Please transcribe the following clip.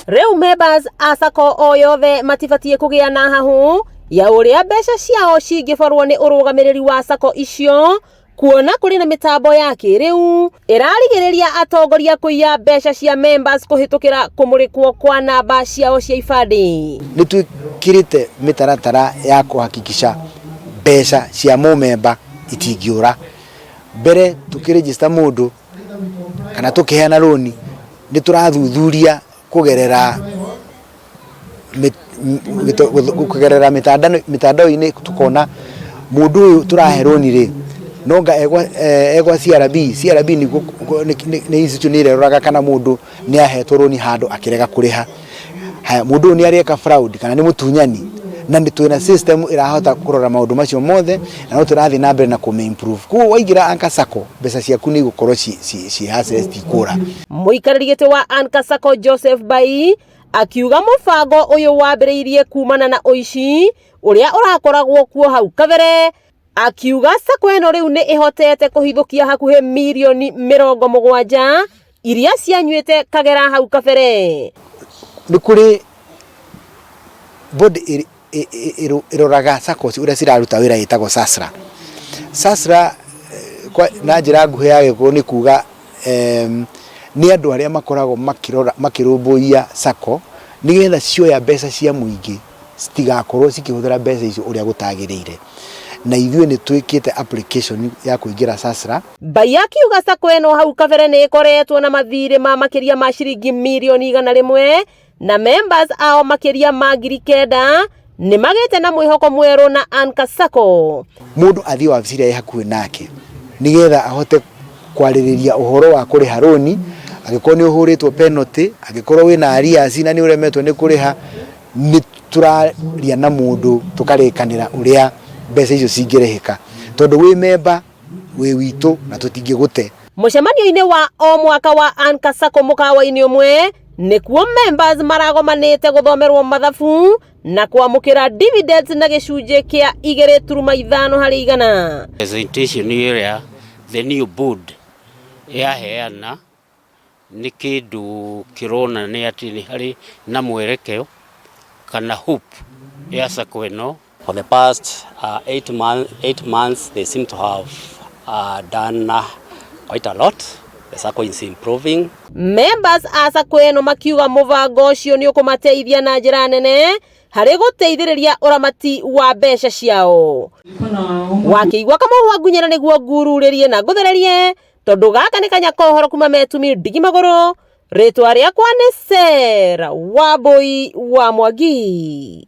Rĩu members a SACCO o yothe matibatiĩ kũgĩa na hahũ ya ũrĩa mbeca ciao cingĩborwo nĩ ũrũgamĩrĩri wa SACCO icio, kuona kũrĩ na mĩtambo ya kĩrĩu ĩrarigĩrĩria atongoria kũiya mbeca cia members kũhĩtũkĩra kũmũrĩkwo kwa namba ciao cia ibandĩ. Nĩ twĩkĩrĩte mĩtaratara ya kũhakikisha mbeca cia mũmemba itingĩũra. Mbere tũkĩrĩnjĩcita mũndũ kana tũkĩheana rũni nĩ tũrathuthuria kũgerera kũgerera mĩtandao-inĩ, tũkona mũndũ ũyũ tũrahe rũni rĩ, nonga egwa CRB. CRB nĩ institution ĩrĩa ĩroraga kana mũndũ nĩ ahetwo rũni handũ akĩrega kũrĩha. Haya, mũndũ ũyũ nĩ areka fraud kana nĩ mũtunyani? Na nĩ twĩna system ĩrahota kũrora maũndũ macio mothe, na no tũrathiĩ na mbere na kũmĩ improve. Koguo waingĩra Anchor Sacco, mbeca ciaku nĩ igũkorwo ciĩ hacere, citikũra. Mũikarĩri gĩtĩ wa Anchor Sacco Joseph Bai akiuga mũbango ũyũ wambĩrĩirie kumana na ũici ũrĩa ũrakoragwo kuo hau kabere. Akiuga SACCO ĩno rĩu nĩ ĩhotete kũhithũkia hakuhĩ mirioni 70 iria cianyuĩte kagera hau kabere. Nĩ kũrĩ body ĩroraga SACCOs ũrĩa ciraruta wĩra ĩtagwo SASRA. SASRA na njĩra nguhĩ ya Gĩkũyũ nĩ kuga nĩ andũ arĩa makoragwo makĩrora, makĩrũmbũiya SACCO nĩgetha cioya mbeca cia mũingĩ citigakorwo cikĩhũthĩra mbeca icio ũrĩa gũtagĩrĩire. Na ithuĩ nĩ twĩkĩte application ya kũingĩra SASRA. Bai akiuga SACCO ĩno hau kabere nĩ ĩkoretwo na mathirĩ ma makĩria ma ciringi mirioni 100, na members ao makĩria ma 9,000 nĩ magĩte na mwĩhoko mwerũ na Anchor Sacco. Mũndũ athiĩ wabici ĩrĩa ĩ hakuhĩ nake nĩgetha ahote kwarĩrĩria ũhoro wa kũrĩha rũni, angĩkorwo nĩ ũhũrĩtwo penalty, angĩkorwo wĩna arrears na nĩ ũremetwo nĩ kũrĩha, nĩ tũraria na mũndũ tũkarĩkanĩra ũrĩa mbeca icio cingĩrĩhĩka, tondũ wĩ memba wĩ witũ na tũtingĩgũte. Mũcemanio-inĩ wa o mwaka wa Anchor Sacco mũkawa-inĩ ũmwe nĩkuo members maragomanĩte gũthomerwo mathabu na kwamũkĩra dividends na gĩcunjĩ kĩa 2.5%. Presentation ĩrĩa the new board yaheana nĩ kĩndũ kĩronania atĩ nĩ harĩ na mwerekeo kana hope ya SACCO ĩno. For the past 8 months, they seem to have done quite a lot. The SACCO is improving. Members a SACCO ĩno makiuga mũbango ũcio nĩ ũkũmateithia na njĩra nene harĩ gũteithĩrĩria ũramati wa mbeca ciao. Wakĩigua kamũhwa ngunyĩra nĩguo ngururĩrie na ngũthererie, tondũ gaka nĩ kanya kohoro kuma metumi ndigi magũrũ. Rĩtwa rĩakwa nĩ Sarah Wambui wa Mwangi.